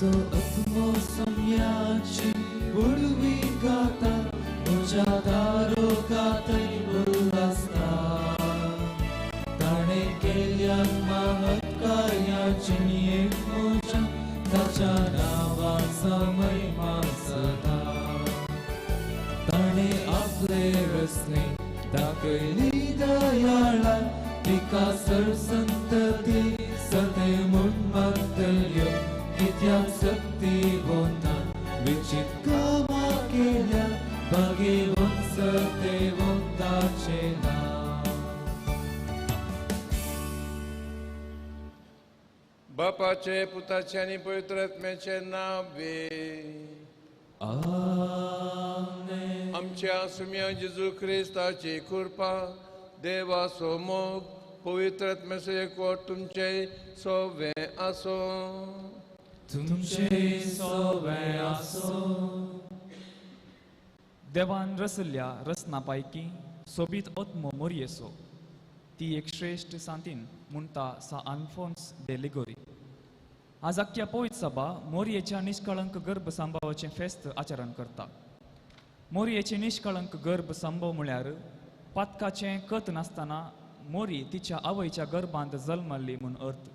म्हजो आत्मो सोम्याची व्हडवी गाता, म्हज्या दारोगातय उल्हासता. ताणें केल्ल्या महत्कार्या जिणयेक म्हज्या ताच्या नांवाचो महिमा सदा. ताणें आपले रचने दाखयली दयाळान, तिका सरसंतती सदैव म्हूण मागतल्यो. कित्याक सक्ती वोना विचीत कामां केल्या, भागेवन सदैव ताचें नांव. बापाचे पुताचे आनी पवित्र आत्म्याचे नांव वे. आमेन. आमच्या सुम्या जेजू क्रिस्ताची कृपा, देवाचो मोग, पवित्र आत्म्याचो एकवट तुमचे सोवे आसूं. तुमचे सोवे आसूं. देवान रचल्ल्या रचना पैकी सोबीत आत्मो मोरयेचो ती एक श्रेश्ठ सांतीन म्हणटा सा आल्फोन्स दे लिगोरी. आज आख्या पवित्र सभा मोरयेच्या निष्कळंक गर्भ सांबावाचें फेस्त आचरण करता. मोरयेचें निष्कळंक गर्भ सांबाव म्हळ्यार पातकाचें कत नासतना मोरी तिच्या आवयच्या गर्भांत जल्मल्ली म्हूण अर्थ.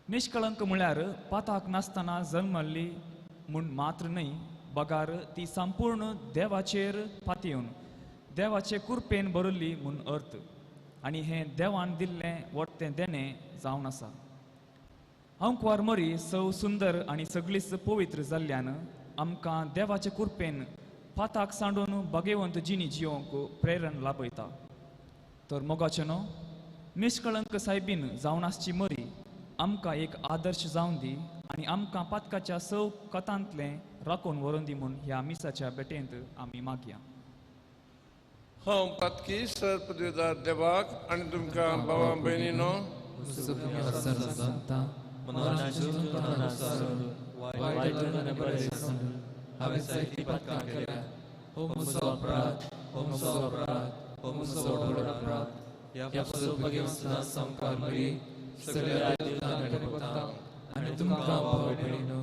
निष्कळंक म्हळ्यार पाताक नासतना जल्मल्ली म्हूण मात्र न्हय, बगार ती संपूर्ण देवाचेर पातयेवन देवाचे कुरपेन भरिल्ली म्हूण अर्थ. आनी हें देवान दिल्लें वट्टें देणें जावन आसा. अंकवार मरी सव सुंदर आनी सगळीच पवित्र जाल्ल्यान आमकां देवाचे कुरपेन पाताक सांडून बगेवंत जिणी जियोंक प्रेरण लाभयता. तर मोगाचें न्हू निष्कळंक सायबीन जावन आसची मरी आमकां एक आदर्श जावन दी आनी आमकां पातकाच्या सव कथांतलें राखून व्हरून दी म्हूण ह्या मिसाच्या भेटेंत आमी मागया. हांव पातकी सर पदवीदार देवाक आनी तुमकां भावा भयणीनो हांवें जायतीं पातकां केल्या. हो म्हजो अपराध, हो म्हजो अपराध, हो म्हजो व्हड अपराध. ह्या पासून भगेवन सदांच सामकार मरी सगळ्या देवतांक आनी भक्तांक आनी तुमकां भाव भयणीनो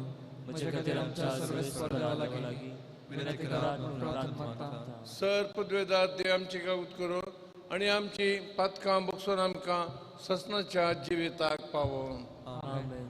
म्हजे खातीर आमच्या सर्वेस्पर देवा लागीं विनंती करात म्हूण प्रार्थना मागता. सर पदवेदार देव आमची गावत करूं आनी आमची पातकां बगसून आमकां ससनाच्या जिविताक पावोवं. आमेन.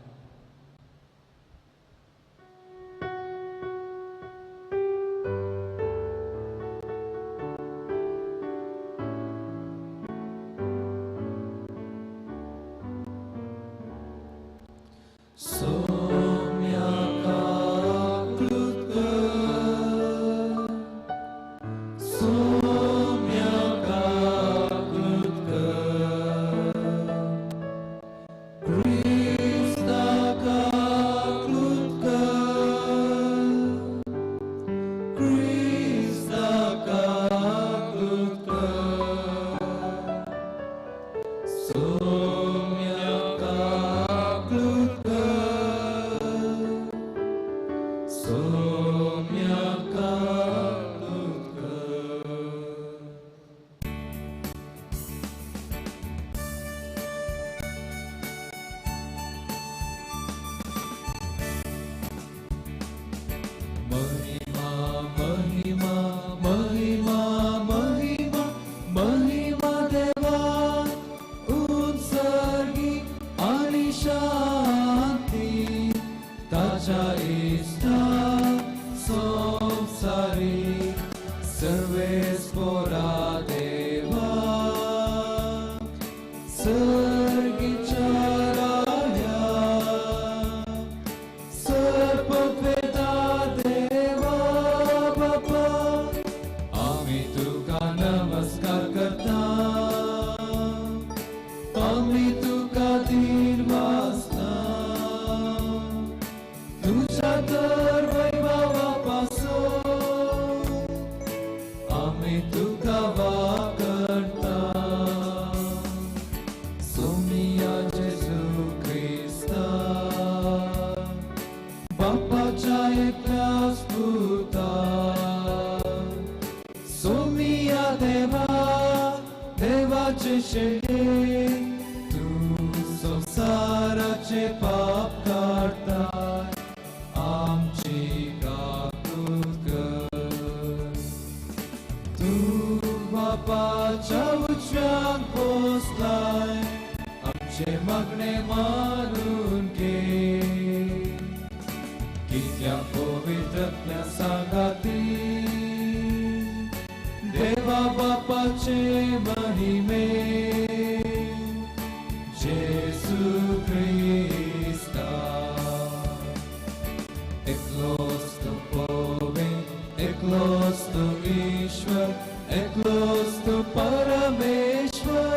तूं संवसाराचे पाप काडटा, मागणे मानून घे कित्या पवित्रत्या सांगाती देवा बापाचे महिमे जेसू क्रिस्ता एकलोच तूं पवित्र एकलोच तूं ईश्वर एकलोच तूं परमेश्वर.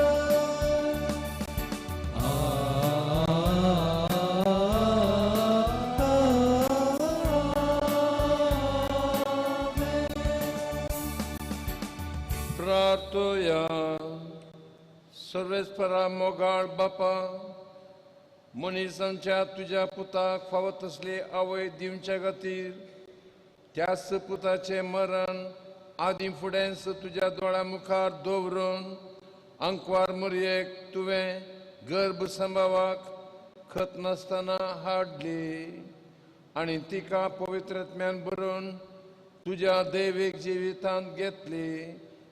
प्रार्थोया. सर्वेस्परा मोगाळ बापा, मनीसांच्या तुज्या पुताक फावो तसली आवय दिवच्या खातीर त्याच पुताचें मरण आदी फुडेंच तुज्या दोळ्या मुखार दवरून आंकवार मोरयेक तुवें गर्भ संभावाक खत नासतना हाडली आनी तिका पवित्रत्म्यान भरून तुज्या दैवीक जिवितांत घेतली.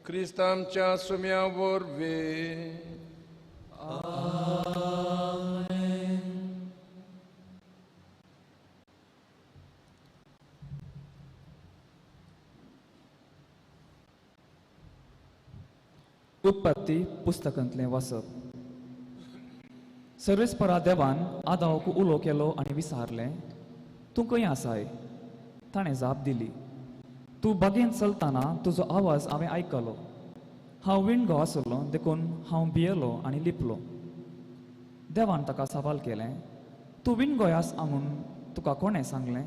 क्रिस्त आमच्या सुम्या वरवीं. उत्पत्ती पुस्तकांतलें वाचप. सर्वेस्परा देवान आदावक उलो केलो आनी विचारलें, तूं खंय आसाय? ताणें जाप दिली, तूं बागेंत चलतना तुजो आवाज हांवें आयकलो. हांव विणगो आसलो देखून हांव भियेलो आनी लिपलो. देवान ताका सवाल केलें, तूं विणगो आस म्हणून तुका कोणें सांगलें?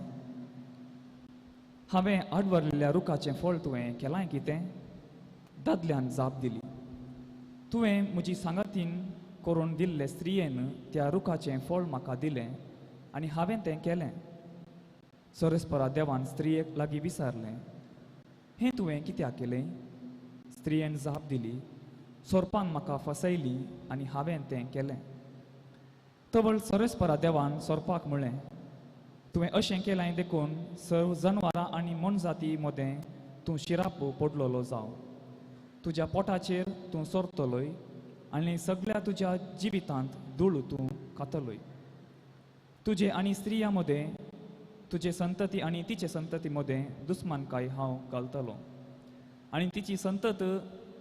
हांवें आडवरलेल्या रुखाचें फळ तुवें केलां कितें? दादल्यान जाप दिली, तुवें म्हजी सांगातीन करून दिल्ले स्त्रियेन त्या रुखाचें फळ म्हाका दिलें आनी हांवें तें केलें. सर्वेस्परा देवान स्त्रियेक लागीं विचारलें, हें तुवें कित्याक केलें? स्त्रियेन जाप दिली, सोरपान म्हाका फसयली आनी हांवें तें केलें. तवळ सर्वेस्परा देवान सोरपाक म्हळें, तुवें अशें केलें देखून सर्व जनवरां आनी मोनजाती मदें तूं शिराप पडलेलो जावं. तुज्या पोटाचेर तूं सोरतलोय आनी सगळ्या तुज्या जिवितांत धूळ तूं खातलोय. तुजे आनी स्त्रियां मदें, तुजे संतती आनी तिचे संतती मदें दुस्मानकाय हांव घालतलो आनी तिची संतत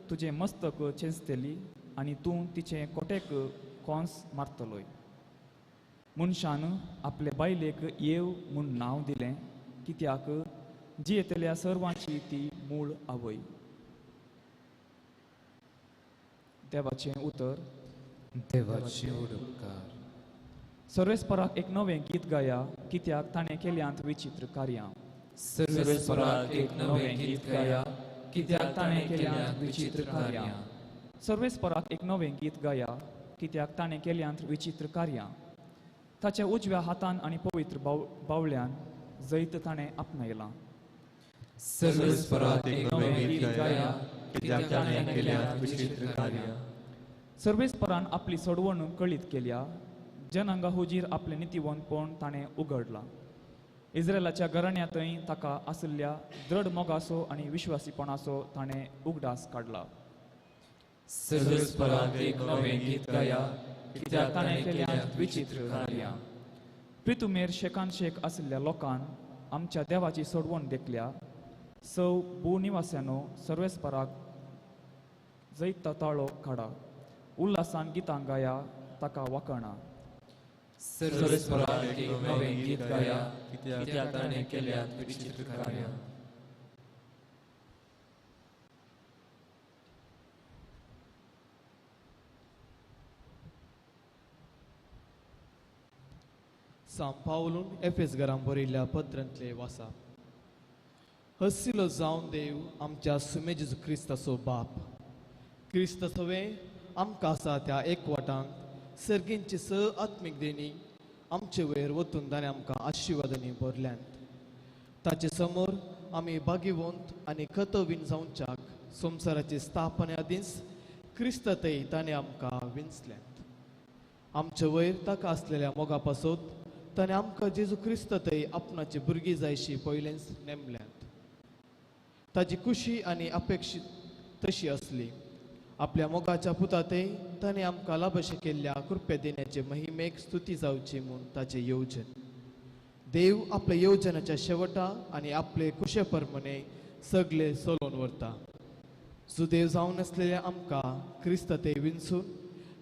तुजें मस्तक चेंचतली आनी तूं तिचे कोटेक कोंस मारतलोय. मनशान आपले बायलेक येव म्हूण नांव दिलें, कित्याक जियेतल्या सर्वांची ती मूळ आवय. देवाचें उतर. देवाचे उपकार. सर्वेस्पराक एक नवें गीत गाया, कित्याक ताणें केल्यांत विचित्र कार्यां. सर्वेस्पराक एक नवें गीत गाया, कित्याक ताणें केल्यांत विचित्र कार्यां. सर्वेस्पराक एक नवें गीत गाया, कित्याक ताणें केल्यांत विचित्र कार्यां. ताच्या उजव्या हातान आनी पवित्र बावल्यान जैत ताणें आपणायलां. सर्वेस्पराक एक नवें गीत गाया, कित्याक ताणें केल्यांत विचित्र कार्यां. सर्वेस्परान आपली सोडवण कळीत केल्या, जनांगा हुजीर आपलें नितीवंतपण ताणें उगडलां. इस्रायलाच्या घराण्यांतय ताका आशिल्ल्या दृढ मोगाचो आनी विश्वासीपणाचो ताणें उगडास काडला. सर्वेस्पराक एक नवें गीत गाया, कित्याक ताणें केल्यांत विचित्र कार्यां. प्रितुमेर शेकान शेक आशिल्ल्या लोकान आमच्या देवाची सोडवण देखल्या. सौ भूनिवास्यानो सर्वेस्पराक जैता ताळो काडा, उल्हासान गितां गाया, ताका वाकणा. सर्वेस्पराक एक नवें गीत गाया, कित्याक ताणें केल्यांत विचित्र कार्यां. सांव पावलून एफेस घरां बरयल्ल्या पत्रांतले वासा. हसिलो जावन देव आमच्या सुमे जेजू क्रिस्ताचो बाप, क्रिस्ता सवें आमकां आसा त्या एकवटांत सर्गींची स आत्मीक देणी आमचे वयर वतून ताणें आमकां आशिर्वादांनी भरल्यांत. ताचे समोर आमी भाग्यवंत आनी खतवीन जावच्याक संवसाराची स्थापने आदींच क्रिस्तातय ताणें आमकां विंचल्यांत. आमचे वयर ताका आसलेल्या मोगा पासत ताणें आमकां जेजू क्रिस्तातय आपणाची भुरगीं जायशी पयलेंच नेमल्यांत. ताजी खुशी आनी अपेक्षीत तशी आसली. आपल्या मोगाच्या पुतातय ताणें आमकां लाभशें केल्ल्या कृपया देण्याचे महिमेक स्तुती जावची म्हूण ताचें येवजण. देव आपल्या येवजणाच्या शेवटा आनी आपले कुशे प्रमाणे सगळे चलोवन व्हरता. सुदेव जावन आसलेल्या आमकां क्रिस्त ते विंचून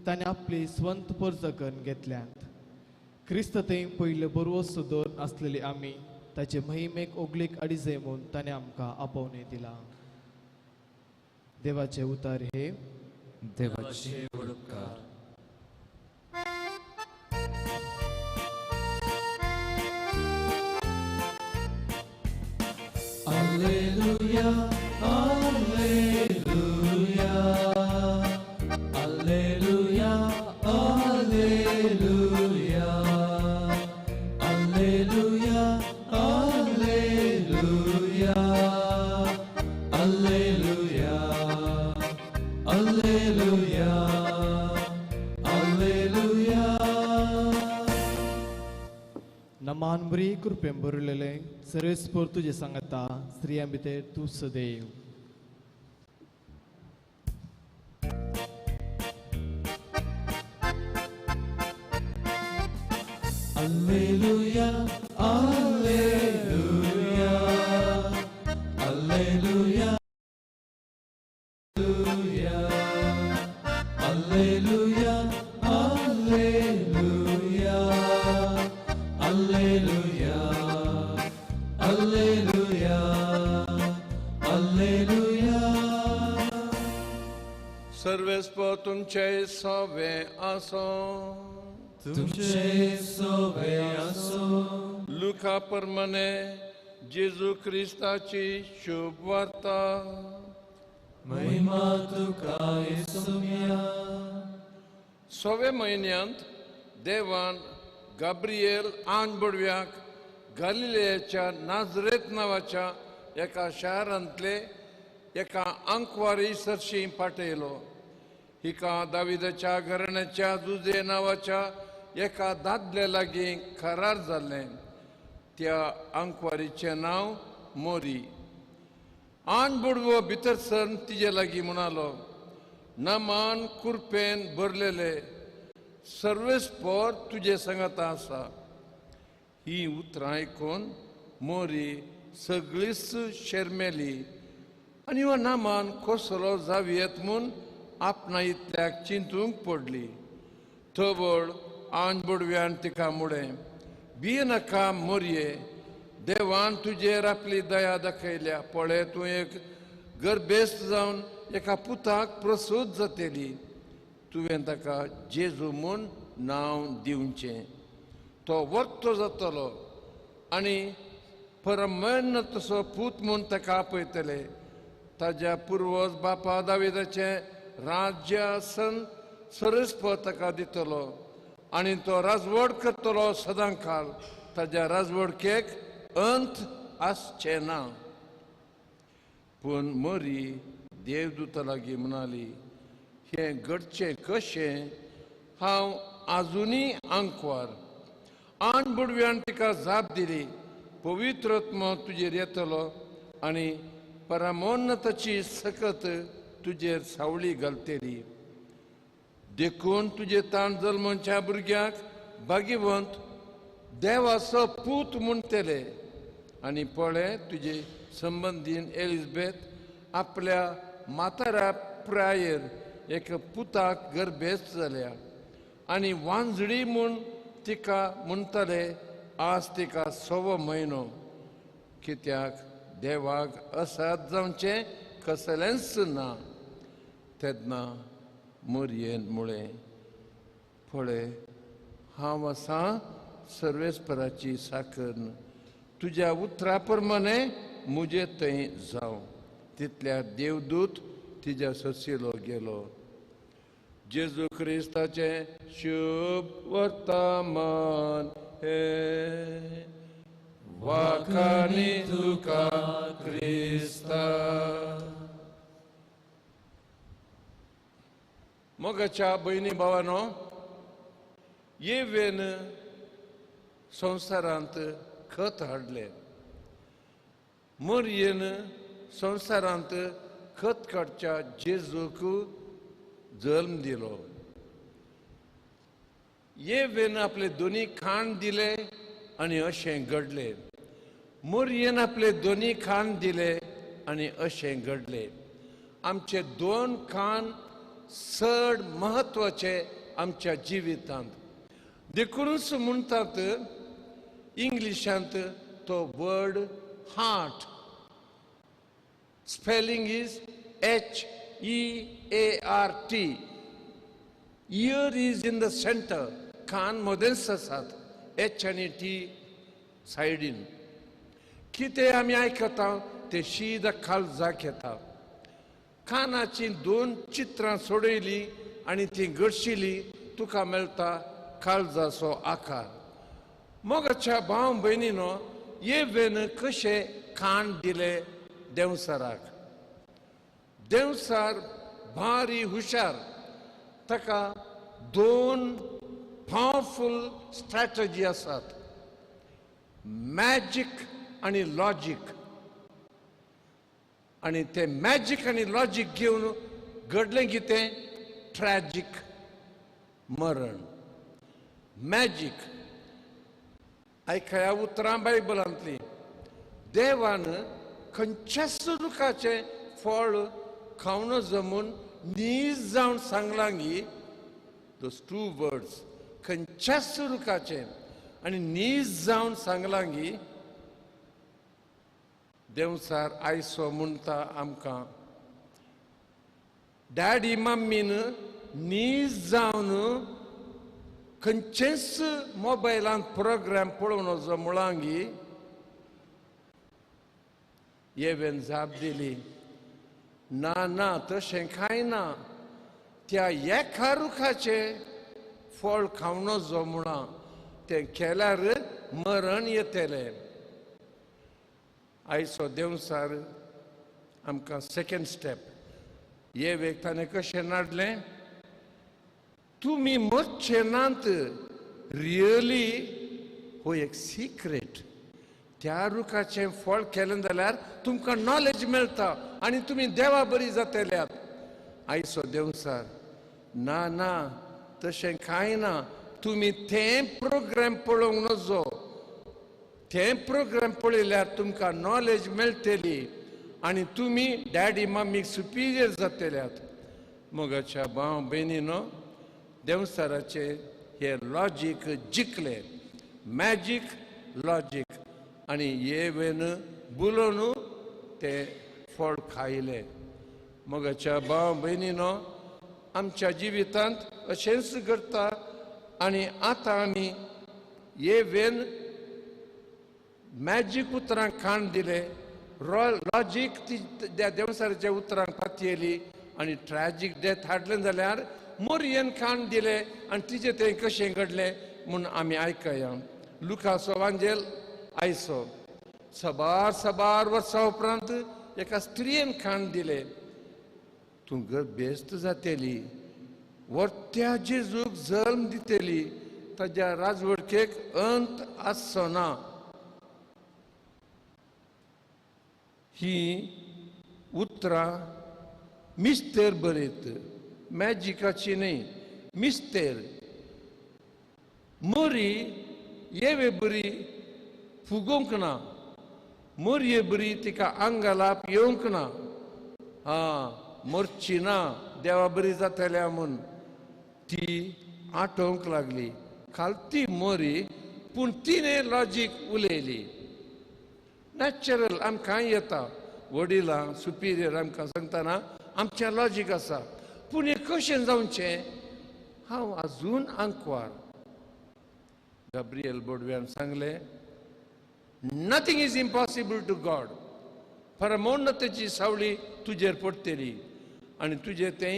ताणें आपली स्वंत परजा करून घेतल्यात. क्रिस्त ते पयले बरवस दवर आसलेली आमी ताचे महिमेक ओगलेक अडिजय म्हूण ताणें आमकां आपोवणें दिलां. देवाचे उतार हे देवाचे उपकार. Alleluia, Alleluia, Alleluia, Alleluia, Alleluia, Alleluia, Alleluia, Alleluia, Alleluia. नमान बरी कृपेन भरलेले सर्वेस्पर तुजे सांगता स्त्रियां भितर तूं सदैव. Alleluia, Alleluia, Alleluia, Alleluia, Alleluia, Alleluia, Alleluia, Alleluia. सर्वेस्पर तुमचे सवे आसो. तुमचे सवे आसो. लुका प्रमाणे जेजू क्रिस्ताची शुभ वार्ता. महिमा तुका येसुम्या. सवे म्हयन्यांत देवान गाब्रिएल आन बडव्याक गालिलेच्या नाजरेत नांवाच्या एका शारांतले एका आंकवारी सरशी पाठयलो. हिका दाविदाच्या घराण्याच्या जुजे नांवाच्या एका दादले लागीं करार जाल्लें. त्या आंकवारीचें नांव मोरी. आन बुडवो भितर सरून तिजे लागीं म्हणालो, नमान कुरपेन भरलेले सर्वेस्पर तुजे सांगाता आसा. ही उतरां आयकून मोरी सगळीच शेरमेली आनी हो नामान कसलो जावयेत म्हूण आपणा इतल्याक चिंतूंक पडली. थबळ आन बुडव्यान तिका मुळें, भिये नाका मोरये, देवान तुजेर आपली दया दाखयल्या. पळय तूं एक गर्भेस्त जावन एका पुताक प्रसूत जातली. तुवें ताका जेजू म्हूण नांव दिवचें. तो वर्तो जातलो आनी परमन तसो पूत म्हूण ताका आपयतले. ताज्या पुर्वज बापा दाविदाचें राज्यासन सरस्पर ताका दितलो आनी तो राजवड करतलो सदां काल. ताज्या राजवडकेक अंत आसचें ना. पूण मरी देवदूता लागीं म्हणाली, हें घडचें कशें? हांव आजुनूय आंकवार. आन बुडव्यान तिका जाप दिली, पवित्र आत्मो तुजेर येतलो आनी परमोन्नताची सकत तुजेर सावळी घालतली. देखून तुजे ताण जल्मच्या भुरग्याक भाग्यवंत देवाचो पूत म्हणटले. आनी पळय तुजे संबंदीन एलिजबेथ आपल्या म्हाताऱ्या प्रायेर एक पुताक गर्भेस्त जाल्या आनी वांजडी म्हूण तिका म्हणटले. आज तिका 6 म्हयनो. कित्याक देवाक असाद जावचें कसलेंच ना. तेन्ना मोरयेन म्हळें, पळय हांव आसां सर्वेस्पराची साकर, तुज्या उतरा प्रमाणे म्हजे थंय जावं. तितल्या देवदूत तिज्या ससिलो गेलो. जेजू क्रिस्ताचें शुभ वर्तमान हें. वाखाणी तुका क्रिस्ता. मोगाच्या भयणी भावानो, येवेन संवसारांत खत हाडलें. मोरयेन संवसारांत खत काडच्या जेजूक जल्म दिलो. येवेन आपले दोनी खाण दिले आनी अशें घडलें. मोरयेन आपले दोनी खाण दिले आनी अशें घडलें. आमचे दोन खाण चड म्हत्वाचे आमच्या जिवितांत. देखूनच म्हणटात इंग्लिशांत तो word heart, spelling is HEART. Ear is in the centre, कान मदेंच आसात, एच आनी टी सायडीन. कितें आमी आयकता तें शीद काळजाक येता. कानाचीं दोन चित्रां सोडयलीं आनी तीं घडशिली तुका मेळटा काळजाचो आकार. मोगाच्या भाव भयणीनो, येवेन कशें खाण दिलें देंवचाराक. देंवचार भारी हुशार, ताका दोन पावरफूल स्ट्रॅटजी आसात, मॅजीक आनी लॉजीक. आनी ते मॅजीक आनी लॉजीक घेवन घडलें कितें? ट्रॅजीक मरण. मॅजीक आयकया उतरां बायबलांतलीं. देवान खंयच्याच रुखाचें फळ खावन जमून नीज जावन सांगलां गी, those two words, खंयच्याच रुखाचें आनी नीज जावन सांगलां गी. देंवचार आयसो म्हणटा आमकां, डॅडी मम्मीन नीज जावन खंयचेच मोबायलांत प्रोग्राम पळोवन वचो म्हळां गी. येवेन जाप दिली, ना ना तशें कांय ना, त्या एका रुखाचें फळ खावन वचो म्हळां, तें केल्यार मरण येतलें. आयचो देंवचार आमकां सेकेंड स्टेप. येवेक ताणें कशें नाडलें? तुमी मरचे नात, रियली हो एक सिक्रेट. त्या रुखाचें फळ केलें जाल्यार तुमकां नॉलेज मेळटा आनी तुमी देवा बरी जातल्यात. आयचो देंवचार, ना ना तशें कांय ना, तुमी तें प्रोग्राम पळोवंक नजो, तें प्रोग्राम पळयल्यार तुमकां नॉलेज मेळटली आनी तुमी डॅडी मम्मीक सुपिरियर जातल्यात. मोगाच्या भाव भयणीनो, देंवचाराचे हे लॉजीक जिखले, मॅजीक लॉजीक, आनी येवेन बुलोवन ते फळ खायले. मोगाच्या भाव भयणीनो, आमच्या जिवितांत अशेंच घडटा. आनी आतां आमी येवेन मॅजीक उतरांक खाण दिलें, लॉजीक ती त्या देंवचाराच्या उतरांक पातयेली आनी ट्रॅजीक डेथ हाडलें जाल्यार मोरयेन खाण दिलें आनी तिजें तें कशें घडलें म्हूण आमी आयकया. लुकासो वांजेल आयचो सबार सबार वर्सां उपरांत एका स्त्रियेन खाण दिलें. तूं गर्भेस्त जातली, वर्त्या जेजूक जल्म दितली, ताज्या राजवडकेक अंत आसचो ना. ही उतरां मिस्तेर बरयत, मॅजिकाची न्हय, मिस्तेर. मोरी येवे बरी फुगोवंक ना, मोरये बरी तिका आंगालाप येवंक ना, आं मरची ना देवा बरी जातल्या म्हूण ती आठोवंक लागली. खालती मोरी, पूण तिणें लॉजीक उलयली. नॅचरल आमकां येता, वडिलां सुपिरियर आमकां सांगतना आमचें लॉजीक आसा, पूण हें कशें जावचें? हांव आजून आंकवार. गाब्रियल बोडव्यान सांगलें, nothing is impossible to God. परमोन्नतेची सावळी तुजेर पडटली आनी तुजें तें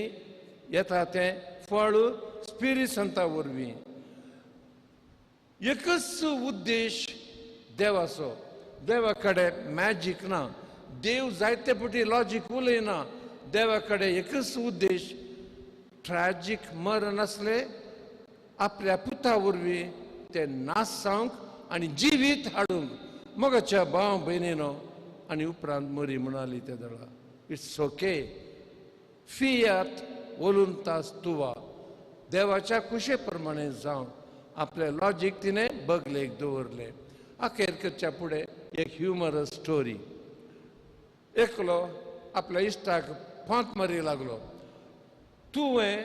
येता तें फळ स्पिरीत संता वरवीं. एकच उद्देश देवाचो, देवा कडेन मॅजीक ना, देव जायते फावटी लॉजीक उलयना. देवा कडेन एकच उद्देश, ट्रॅजीक मरण आसलें आपल्या पुता वरवीं तें नाश जावंक आनी जिवीत हाडूंक. मोगाच्या भाव भयणीनो, आनी उपरांत मरी म्हणाली त्या दळा, it's okay, Fiat वोलुंतास तुवा, देवाच्या कुशे प्रमाणे जावं. आपलें लॉजीक तिणें बगलेक दवरलें. अखेर करच्या फुडें एक ह्युमरस स्टोरी. एकलो आपल्या इश्टाक फांत मारी लागलो, तुवें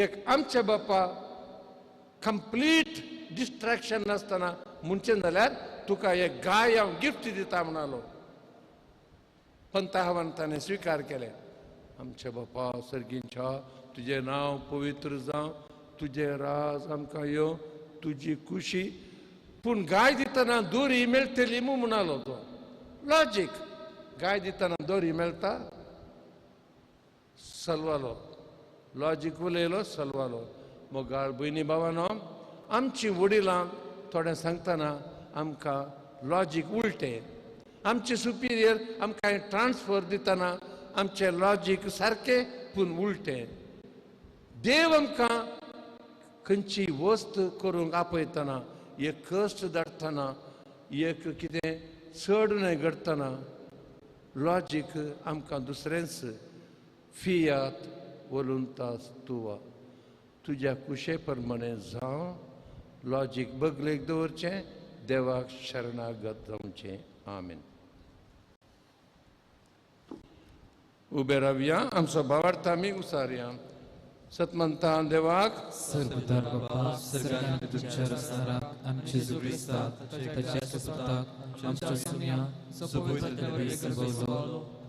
एक आमच्या बापा कंप्लीट डिस्ट्रॅक्शन नासतना म्हणचें जाल्यार तुका एक गाय हांव गिफ्ट दिता म्हणालो. पंताहावान ताणें स्विकार केलें. आमच्या बापा सर्गींच्या, तुजें नांव पवित्र जावं, तुजें राज आमकां येवं, तुजी खुशी. पूण गाय दितना दोरी मेळटली म्हूण म्हणालो तो. लॉजीक, गाय दितना दोरी मेळटा. सलवालो लॉजीक उलयलो, सलवालो. मोगाळ भयणी भावानो, आमची वडिलां थोडें सांगतना आमकां लॉजीक उलटें. आमचे सुपिरियर आमकां ट्रान्सफर दितना आमचें लॉजीक सारकें पूण उलटें. देव आमकां खंयची वस्त करूंक आपयतना, एक कश्ट धाडटना, एक कितें चड न्हय घडटना लॉजीक आमकां दुसरेंच. फियात वोलुंतास तुवा, तुज्या कुशे प्रमाणे जावं. लॉजीक बगलेक दवरचें, देवाक शरणागत जावचें. आमेन. उबे रावया, आमचो भावार्थ आमी उसारया. सतमंता देवाक सर्वदार बापा सर्गांत तुमच्या रस्ताराक आमचे जेजू क्रिस्ताक ताच्या सुताक आमच्या सुन्या सोबोयत सर्वलो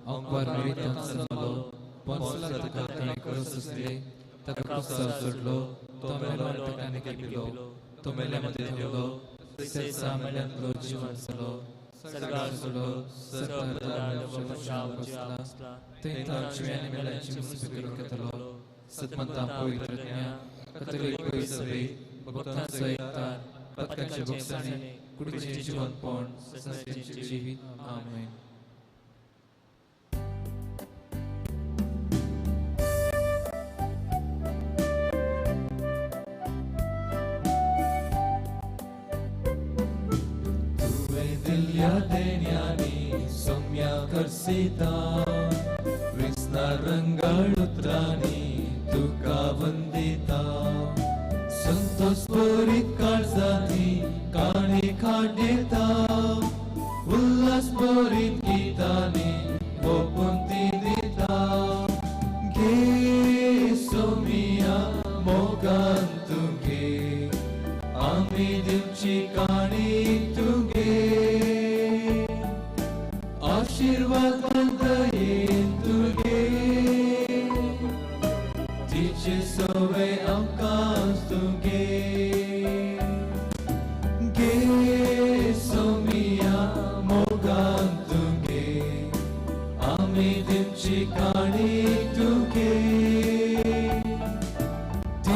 अंकवार मरितान जल्मलो, पोन्सला ताका ताणें क्रस आसले, ताका क्रुसार चडलो, तो मेलो आनी ताका निकेपिलो, तो मेल्या मदें देंवलो, तशेंच मेल्यांतलो जिवन जालो, सर्गार चडलो, सर्गार बसला, थंय तो जिव्या मेल्यांची मुसीबत करूंक येतलो. सतमंता पवित्रज्ञा, कथोलीक पवित्र भक्तांचो एकतार, पथकाचे भोगसाणे, कुडीचें जिवनपण, संस्थेचें जिवीत. आमेन. तुवें दिल्ल्या देण्यांनी सौम्या करसिता, विस्नार रंगाळ उतरांनी तुका वंदिता, संतोष भरीत काळजांनी काणी खांडेता, उल्हास भरीत गितांनी ओपून ती दिता. घे सोमिया मोगान तुगे, आमी दिवची काणी तुगे, आशिर्वाद दयेन तुगे, तिचे सवे आमकां तुगे. घे सोमिया मोगान तुगे, आमी दिवची काणी तुगे,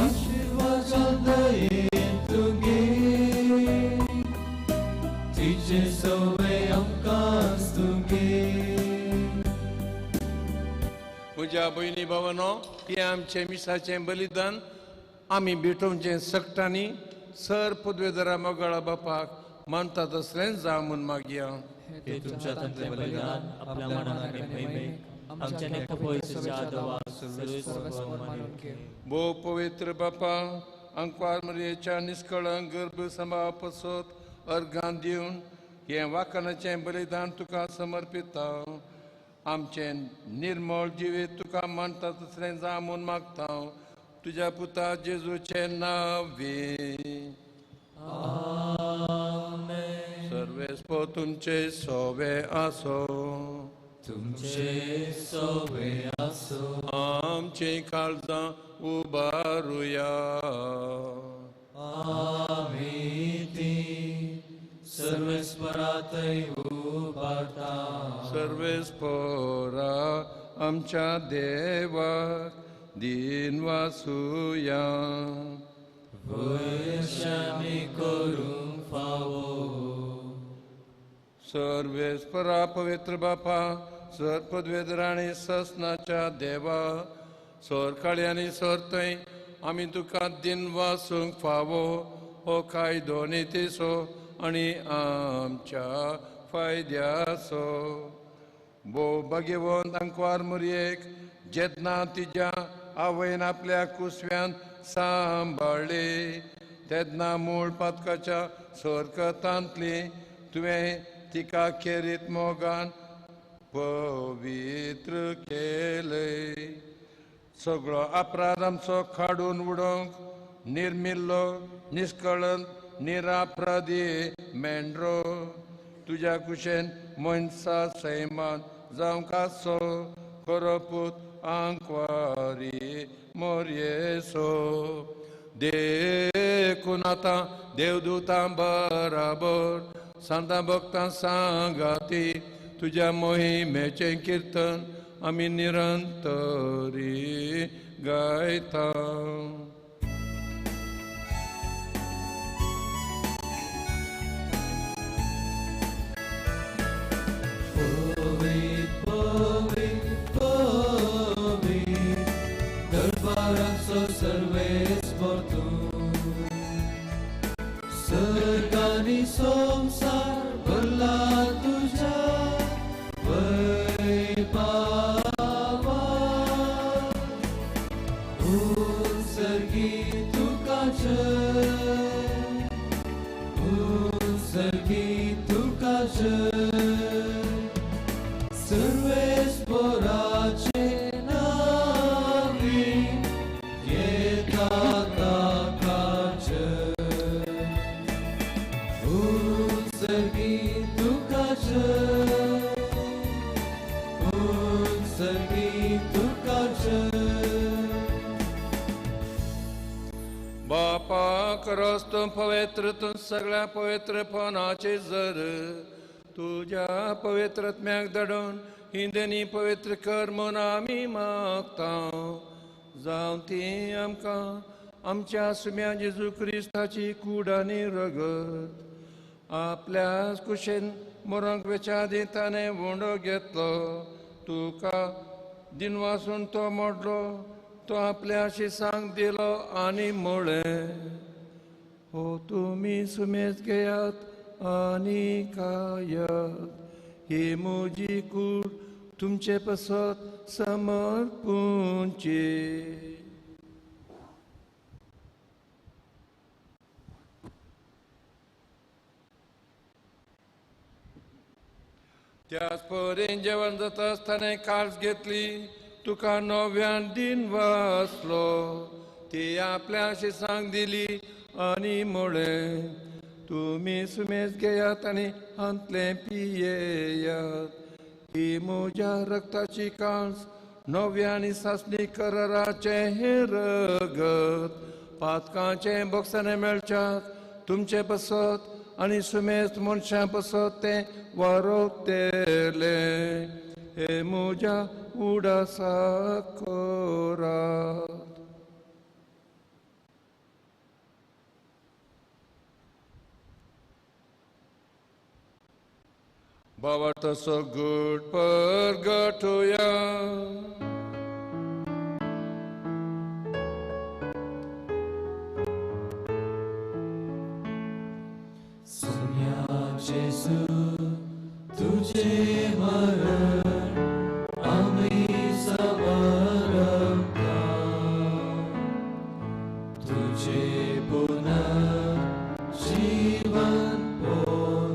आशिर्वाद दयेन तुगे, तिचे सवे आमकां तुगे. म्हज्या भयणी भावानो, हें आमचें मिसाचें बलिदान आमी भेटोवचें सगटांनी सर पदवेदारा मोगाळा बापाक मानता तसलेंच जावं म्हूण मागया. हे तुमच्या हातांतलें बलिदान आपल्या मनाक आनी महिमेक आमच्या पयसच्या देवाक सर्वेस्पर मानून घे. भोव पवित्र बापा, अंकवार मरयेच्या निष्कळंक गर्भ सांबाळ पसत अर्घान दिवन हें वाखाणाचें बलिदान तुका समर्पिता. आमचें निर्मळ जिवीत तुका मानता तसलें जावं म्हूण मागता. तुज्या पुता जेजूचें नांवे. सर्वेस्पर तुमचे सोवे आसो, तुमचे सोवे आसो. आमचीं काळजां उबारुया. आमी ती सर्वेस्परातय उबारता. सर्वेस्परा आमच्या देवाक दिन वासुया. वयशांनी करूंक फावो. सर्वेस्परा पवित्र बापा, सर पदवेदराणी ससनाच्या देवा, सोरकाळी आनी सोरतय आमी तुका दिन वासूंक फावो हो कायदो नितीचो आनी आमच्या फायद्याचो. भोव भाग्यवंत अंकवार मुरयेक जेन्ना तिज्या आवयन आपल्या कुसव्यान सांबाळ्ळी तेन्ना मूळ पातकाच्या सरकतांतली तुवें तिका खेरीत मोगान पवित्र केले. सगळो अपराध आमचो काडून उडोवंक निर्मिल्लो निष्कळन निरापराधी मेंढरो तुज्या कुशेन मनसा सैमान जावंक आसो खरो पूत आंकवारी मोरयेसो. देखून आतां देवदूतां बराबर सांतां भक्तां सांगाती तुज्या मोहिमेचें किर्तन आमी निरंतरी गायता. पवित्र पवित्र पवित्र दरबाराचो सर्वेस्पर तूं, सर्ग आनी संवसार भरला तुज्या वैभवान. उत्सर्गी तुका जय, उत्सर्गी तुका जय, सर्वेस्पराचे नावी येता ताका जय, उत्सर्गी तुका जय, उत्सर्गी तुका जय. बापा करस तूं पवित्र तूं सगळ्या पवित्रपणाचे जर तुज्या पवित्र आत्म्याक धाडून हिंदनी पवित्र कर म्हूण आमी मागता. जावं ती आमकां आमच्या सुम्या जेजू क्रिस्ताची कूड आनी रगत आपल्या कुशेन मरोंक वेच्या आदीं ताणें उंडो घेतलो, तुका दिनवासून तो मोडलो, तो आपल्या शिसांक दिलो आनी म्हळें, हो तुमी सुमेज घेयात आनी खायात, ही म्हजी कूड तुमचे पासत समर्पूंची. त्याच परेन जेवण जाता आसतना काळज घेतली, तुका नव्यान दिन वाचलो, ती आपल्या शिसांक दिली आनी म्हळें, तुमी सुमेज घेयात आनी हांतलें पियेयात, ही म्हज्या रक्ताची कांस नव्या आनी सासणी कराराचें हें रगत पातकांचें बोगसाणें मेळच्याक तुमचे पासत आनी सुमेज मनशां पासत तें वारोवतलें. हे म्हज्या उडासाक करात. भावार्थाचो गूढ परगटुया. सुम्या जेजू तुझे मरण आमी समरता, तुझे पुनर्जीवन पोन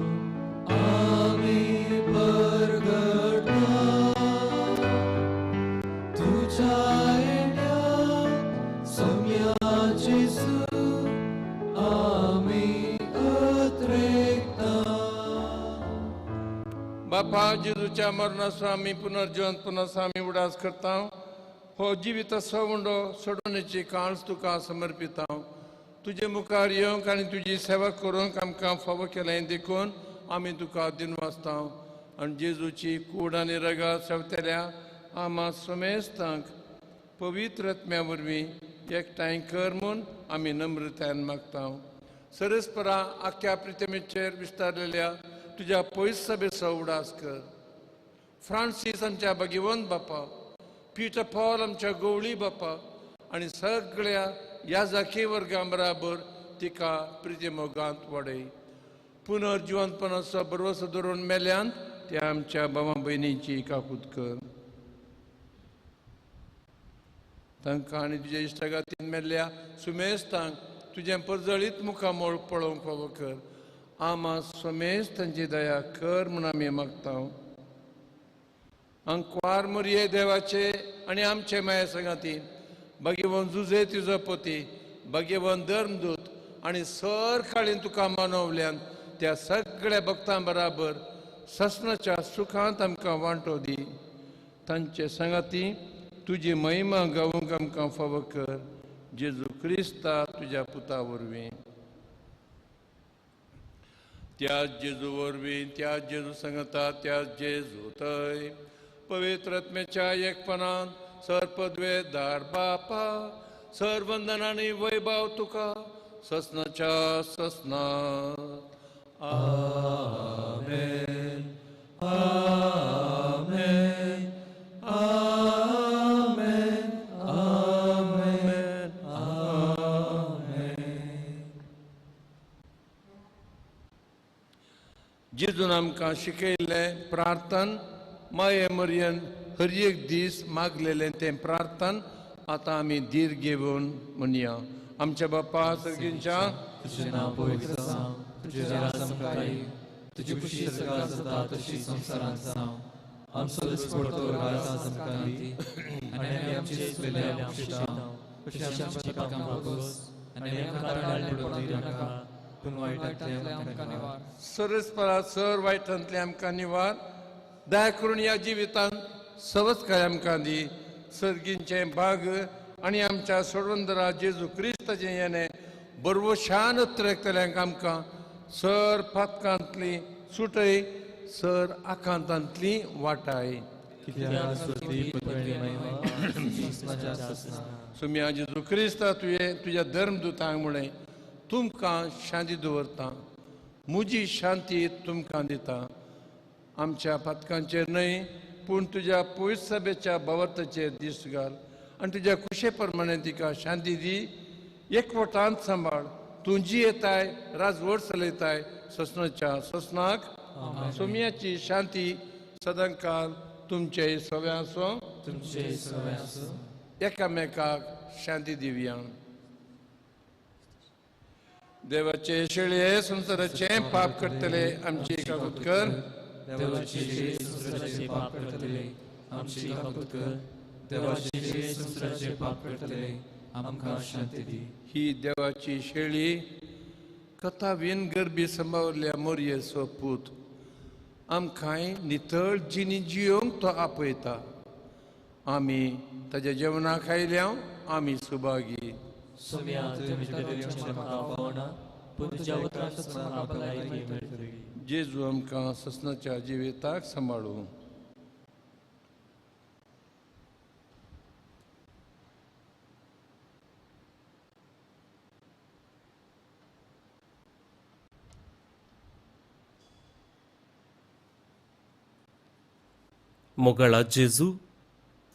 आमी परगटता, तुझ्या येण्याक सुम्या जेजू आमी अत्रेकता. बापा जेजूच्या मरणाचो आमी पुनर्जिवन पुनर्स आमी उडास करता, हो जिविताचो उंडो सोडोवण्याची काळज तुका समर्पिता. तुजे मुखार येवंक आनी तुजी सेवा करूंक आमकां फावो केलें देखून आमी तुका दिनवासता. आनी जेजूची कूड आनी रगत सेवतल्या आमा समेस्तांक पवित्र आत्म्या वरवीं एकठांय कर म्हूण आमी नम्रतायेन मागता. सरस्परा आख्या प्रितमेचेर विस्तारलेल्या तुज्या पयस सभेचो उडास कर. फ्रांसीस आमच्या भगिवंत बापा, पीटर पॉल आमच्या गवळी बापा आनी सगळ्या याजाकी वर्गां बराबर तिका प्रिती मोगांत वाडय. पुनर्जिवंतपणाचो भरवसो धरून मेल्यान त्या आमच्या भावा भयणींची काकूत कर. तांकां आनी तुज्या इश्टागातीन मेल्ल्या सुमेस्तांक तुजें परजळीत मुखामोळ पळोवंक फावो कर. आमा समेज तांची दया कर म्हूण आमी मागता. अंकवार मोरये देवाचे आनी आमचे माया संगाती भाग्यवन जुजे तुजो पती भाग्यवन धर्मदूत आनी सर काळीन तुका मानवल्यान त्या सगळ्या भक्तां बराबर ससनाच्या सुखांत आमकां वांटो दी. तांचे संगाती तुजी महिमा गावूंक आमकां फावो कर. जेजू क्रिस्ता तुज्या पुता वरवीं. त्या जेजू वरवीं, त्या जेजू संगता, त्या जेजू थंय पवित्र आत्म्याच्या एकपणान सर पदवेदार बापा सर वंदन आनी वैभव तुका ससनाच्या ससनात. आमेन आमेन आमेन आमेन आमेन. जेजून आमकां शिकयल्लें प्रार्थन माये मरियन हर एक दीस मागलेलें तें प्रार्थन आतां आमी धीर घेवन म्हणया. आमच्या बापा सर्गींच्या तुजें नांव पवित्र जावं, तुजें राज आमकां येवं, तुजी खुशी स्वर्गांत जाता तशी संवसारांत जावं. आमचो दिसपडतो घास आज आमकां दी आनी आमी आमची चुकलेल्या आमकां तशी आमची पापां मागोस आनी आमकां ताळ्यान पडूंक दिनाका, पूण वायटांतलें आमकां निवार. सरसपरा सर वायटांतलें आमकां निवार. दया करून ह्या जिवितांत सवस्काय आमकां दी. सर्गींचें भाग आनी आमच्या सोडवंदरा जेजू क्रिस्ताचें येणें बरवशान उत्तरेकतल्यांक आमकां सर पातकांतली सुटय, सर आकांतांतली वाटाय. सुम्या जेजू क्रिस्ता तुवें तुज्या धर्मदुतांक म्हळें तुमकां शांती दवरता, म्हजी शांती तुमकां दिता. आमच्या पातकांचेर न्हय पूण तुज्या पयस सभेच्या भावार्थाचेर दीस घाल आनी तुज्या खुशे प्रमाणे तिका शांती दी. एकवटांत सांबाळ. तूं जी येताय राजवट चलयताय ससनाच्या ससनाक. सोम्याची शांती सदांकाल तुमचे सव्या आसूं, तुमचे सव्या आसूं. एकामेकाक शांती दिवया. देवाचे शेळये संवसाराचें पाप करतले आमची काकूत कर. देवाची शेळये संवसाराचें पाप करतले आमची काकूत कर. देवाची शेळये संवसाराचें पाप करतले आमकां शांती दी. ही देवाची शेळी कथावीन गरबी सांबावल्ल्या मोरयेचो पूत आमकांय नितळ जिणी जियोंक तो आपयता. आमी ताज्या जेवणाक आयल्या आमी सुभागी. सोम्या तुवें म्हजे भितर येवचें म्हाका पावना, पूण तुज्या उतरांतूच म्हाका भलायकी मेळटली. जेजू आमकां ससनाच्या जिविताक सांबाळूं. मोगाळा जेजू,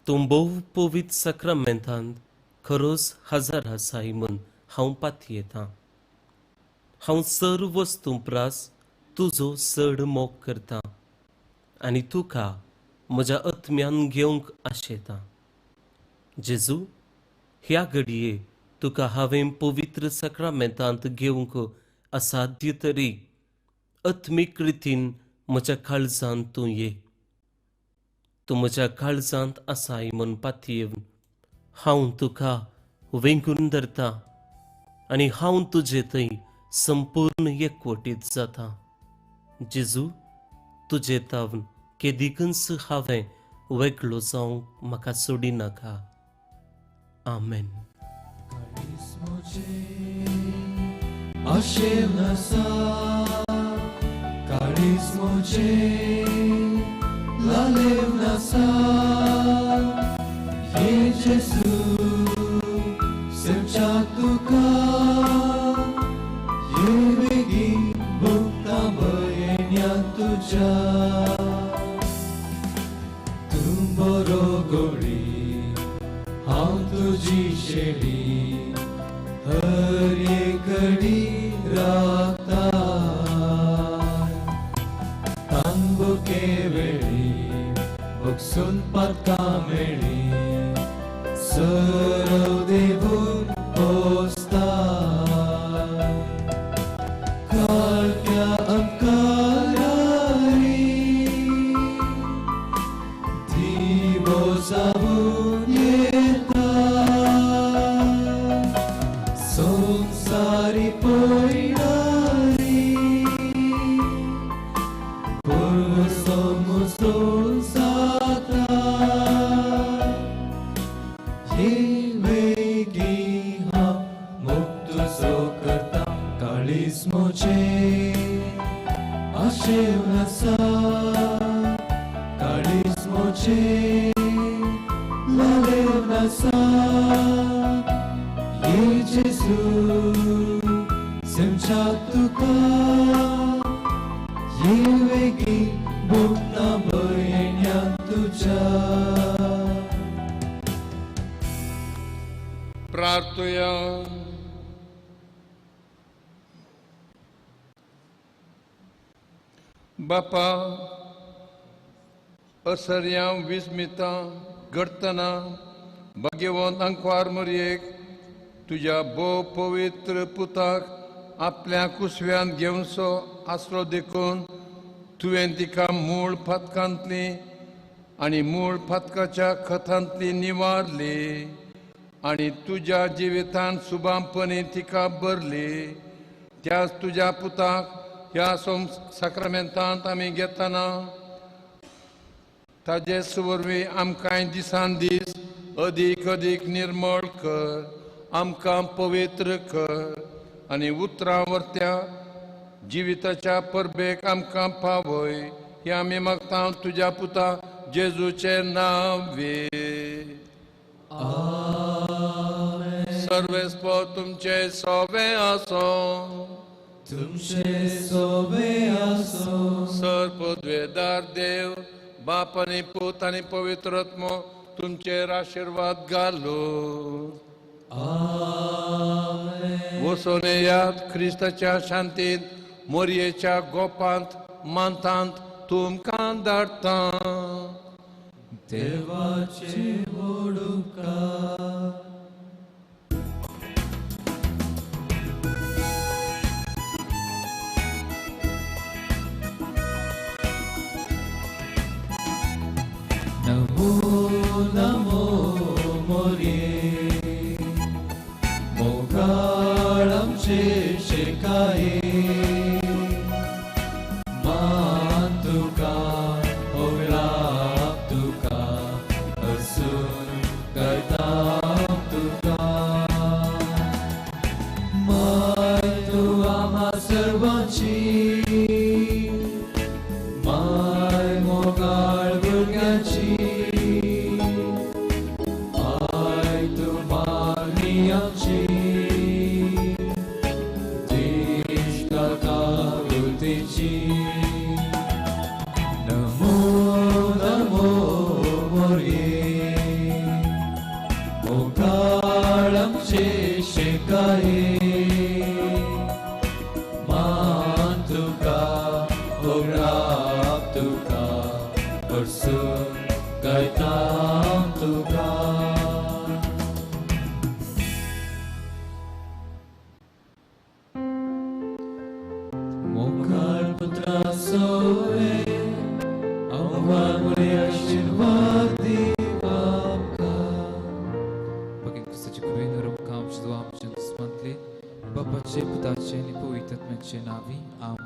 तूं भोव पवित्र साक्रामेंतांत खरोच हजार आसाय म्हूण हांव पातयेतां. हांव सर वस्तूं प्रास तुजो चड मोग करतां आनी तुका म्हज्या आत्म्यान घेवंक आशेतां. जेजू, ह्या घडये तुका हांवें पवित्र साक्रामेंतांत घेवंक असाध्य तरी आत्मीक रितीन म्हज्या काळजांत तूं ये. तूं म्हज्या काळजांत आसाय म्हूण पातयेवन हांव तुका वेंगून धरता आनी हांव तुजे थंय संपूर्ण एकवटीत जाता. जेजू, तुजे तावन केदिकूच हांवें वेगळो जावंक म्हाका सोडिनाका. आमेन. Gesù, semcha tuka, ye begi bukta bayenya tuja. Tum boro gori, हांव तुजी शेळी, हर एकडी राखता. तांबुके वेळी, बगसून पातकां मेळी, सरव देवून पोसता. तुझे लालेवन आसा ये जेजू सेमच्या तुका ये वेगी बुकना भयण्या तुझ्या. प्रार्थुया. बापा असर्यां विस्मितां घडटना भाग्यवंत अंकवार मोरयेक तुज्या भोव पवित्र पुताक आपल्या कुसव्यान घेवचो आसलो देखून तुवें तिका मूळ फातकांतली आनी मूळ फातकाच्या खतांतली निवारली आनी तुज्या जिवितान सुबामपणी तिका भरली. त्याच तुज्या पुताक ह्या साक्रामेंतांत आमी घेतना ताजे वरवीं आमकांय दिसान दीस अदीक अदीक निर्मळ कर, आमकां पवित्र कर आनी उतरां वरत्या जिविताच्या परबेक आमकां पावय. हे आमी मागता तुज्या पुता जेजूचें नांवे. सर्वेस्पो तुमचे सोवे आसो. तुमचे सोवे आसो. सर पदवेदार देव बाप आनी पूत आनी पवित्र आत्मो तुमचेर आशिर्वाद घालो. वसोन येयात क्रिस्ताच्या शांतींत मोरयेच्या गोपांत मानतांत तुमकां धाडटा. देवाचे व्हडुका. नमो नमो मोरये मोगाळ आमचे शेकाये मान तुका होगळाप तुका हसून गायता तुका माय तूं आम्हा सर्वांची माय मोगाळ भुरग्यांची I तूं मागणी आमची देश काकागुतीची. नमो नमो मोरये मोगाळ आमचे शेकाये मान तुका होगळाप तुका परसून गायता तुका. मोगाळ पुत्रा सोवे आमकां मोरये आशिर्वाद दी आमकां. बाकी क्रिस्ताचे कृपेन आमकां आमचे दुआ आमचे दुस्मांतले बापाचे पुताचे आनी पवित्र आत्म्याचे नांवी. आमेन.